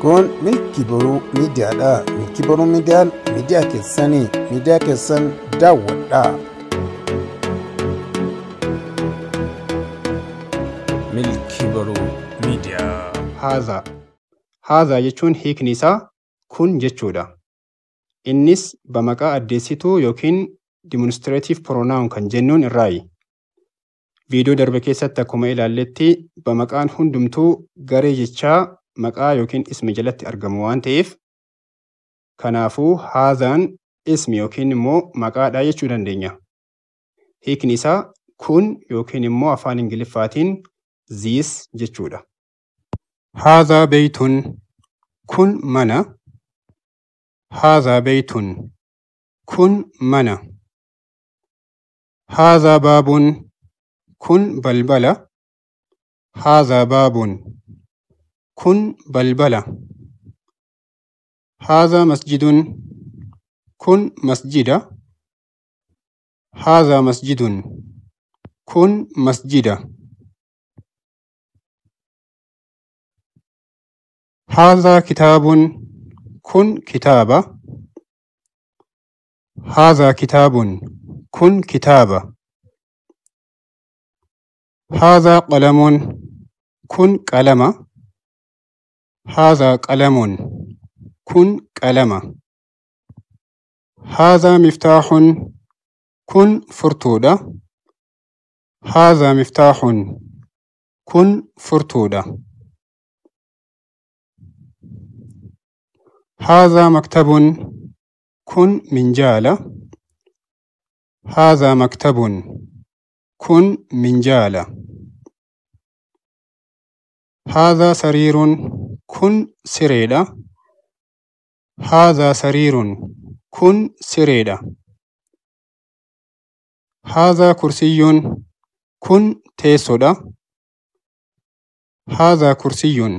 Kun Milkii Boruu Miidiyaadha. Milkii Boruu Miidiyaan miidiyaa keessanii, miidiyaa keessan daawwadhaa. Milkii Boruu Miidiyaa. Haazaa. Haazaa jechuun hiikni isaa kun jechuudha. Innis bamaqaa addeessituu yookiin demonstrative pronoun kan jennuun irraayi. Viidiyoo darbe keessatti akkuma ilaalletti bamaqaan hundumtuu garee jechaa maqaa yookiin ismi jalatti argamu waan ta'eef, kanaafuu haazaan ismi yookiin immoo maqaadha jechuu dandeenya. Hiikni isaa kun yookiin immoo afaan Ingiliffaatiin this jechuudha. Haazaa beeytun, kun mana. Haazaa beeytun, kun mana. Haazaa baabuun, kun balbala. Haazaa baabuun, kun balbala. Haazaa masjidun, kun masjida. Haazaa masjidun, kun masjida. Haazaa kitaabun, kun kitaaba. Haazaa kitaabun, kun kitaaba. Haazaa qalamuun, kun qalama. Haazaa qalamuun, kun qalama. Haazaa miftaaxun, kun furtuudha. Haazaa miftaaxun, kun furtuudha. Haazaa maktabun, kun minjaala. Haazaa maktabun, kun minjaala. Haazaa sariirun, kun sireedha. Haazaa sariirun, kun sireedha. Haazaa kursiyyuun, kun teessoodha. Haazaa kursiyyuun,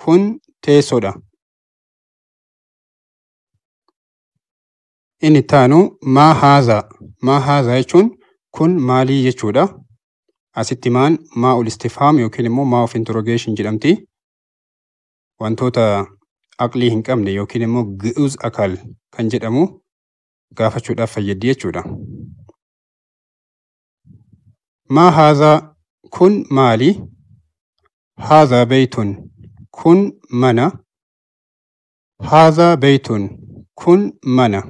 kun teessoodha. Inni itti aanu maa haazaa. Maa haazaa jechuun kun maalii jechuudha. Asitti maan maa ul istifhaam yookiin immoo maa of interrogation jedhamti. Wantoota aqlii hin qabne yookiin immoo gi'uz akal kan jedhamu gaafachuudhaaf fayyaddi jechuudha. Maa haazaa, kun maali? Haazaa beeytun, kun mana. Haazaa beeytun, kun mana.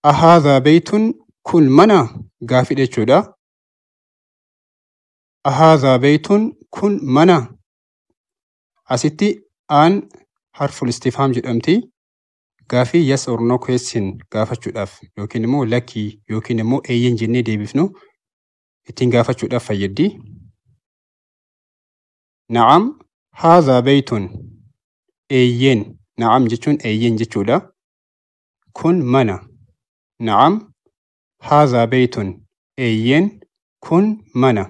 Ahaazaa beeytun, kun mana gaafii jechuudha. Ahaazaa beeytun, kun mana. Asitti aan harful istifhaam jedhamti. Gaafii yes or no question gaafachuudhaaf yookiin immoo lakkii yookiin immoo eeyyen jennee deebifnu ittiin gaafachuudhaaf fayyaddi. Na'am haazaa beeytun, eeyyen. Na'am jechuun eeyyen jechuudha. Kun mana. Na'am haazaa beeytun, eeyyen kun mana.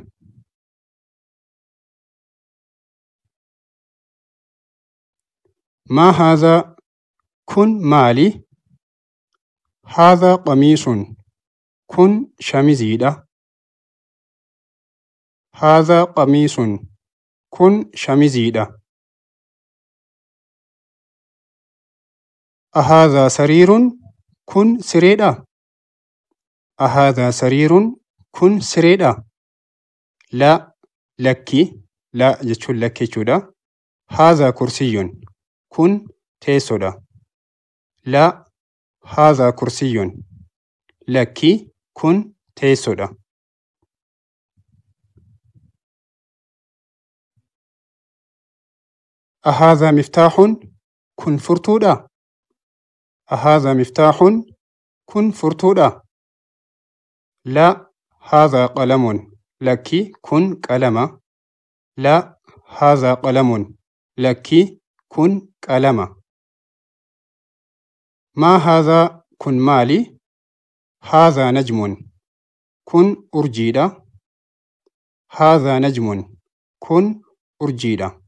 Maa haazaa, kun maali? Haazaa qamiisun, kun shamiziidha. Haazaa qamiisun, kun shamiziidha. Ahaazaa sariirun, kun sireedha. Ahaazaa sariirun, kun sireedha. La, lakki. La jechuun lakki jechuudha. Haazaa kursiyyun, kun teessoodha. La, haazaa kursiyyun, lakki kun teessoodha. Ahaazaa miftaaxun, kun furtuudha. Ahaazaa miftaaxun, kun furtuudha. La, haazaa qalamuun, lakki kun qalama. La, haazaa qalamuun, lakki kun qalama. Maa haazaa, kun maali? Haazaa najmuun, kun urjiidha. Haazaa najmuun, kun urjiidha.